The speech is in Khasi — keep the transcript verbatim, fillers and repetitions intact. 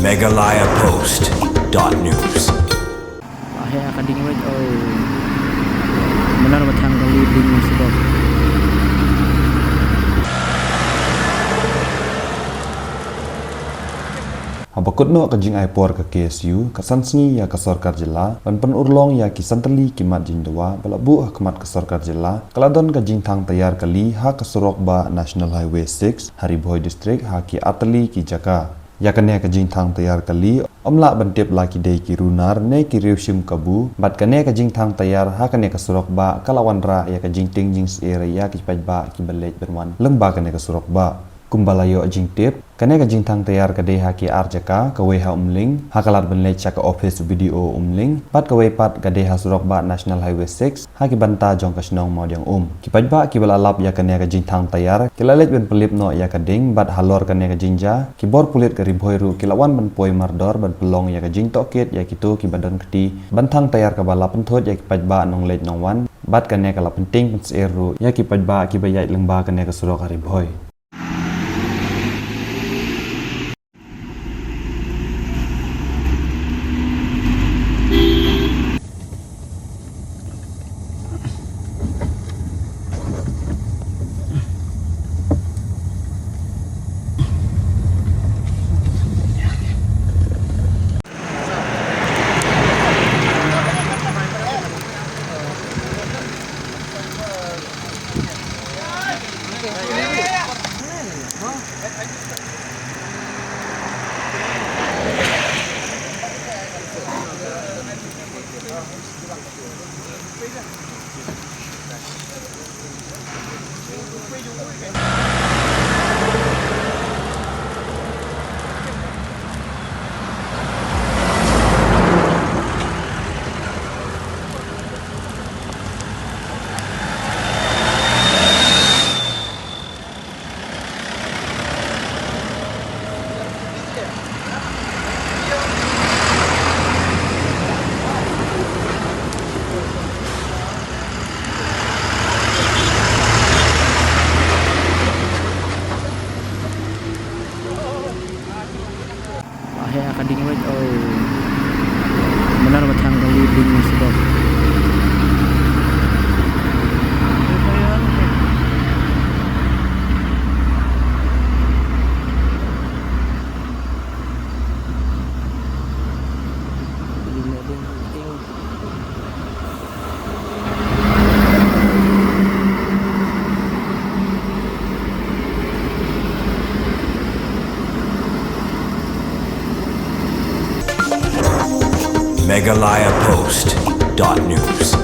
Meghalaya Post dot news. Ahe ka ding wet oi. Benar batang kali ding sebab. Haba kut noh ka jingai por ka K S U, ka san sngi ïa ka sorkar jylla ban pynurlong ïa ki san tylli ki mat jingdawa ba la buh ha khmat ka sorkar jylla, ka la don ka jingthang tayar kali ha ka surok bah National Highway six ha Ri Bhoi District ha ki ar tylli ki jaka. Ïa kane ka jingthang tayar kali ym lah ban tip la ki dei ki runar ne ki riew shim kabu, bad kane ka jingthang tayar ha kane ka surok bah ka la wanrah ïa ka jingtieng jingsyier ïa ki paidbah kiba leit ban wan lyngba kane ka surok bah. Kumba la ïoh jingtip, kane ka jingthang tayar ka dei ha ki ar jaka, kawei ha Umling, ha ka lad ban leit sha ka ophis B D O Umling, bad kawei pat ka dei ha surok bah National Highway six, ha ki bynta jong ka shnong Mawdiangum. Ki paidbah kiba la lap ïa kane ka jingthang tayar ki la leit ban pynlip noh ïa ka ding, bad halor kane ka jingjia, ki bor pulit ka Ri Bhoi ruh ki la wan ban poi mardor ban pynlong ïa ka jingtohkit ïa kito kiba don kti ban thang tayar kaba la pynthut ïa ki paidbah nongleit nongwan, bad kane ka la pyntieng pynsyier ruh ïa ki paidbah kiba ïaid lyngba kane ka surok ha Ri Bhoi. Ahe ka ding wet oi. Benar batang kali ding sebab. Meghalaya Post dot news.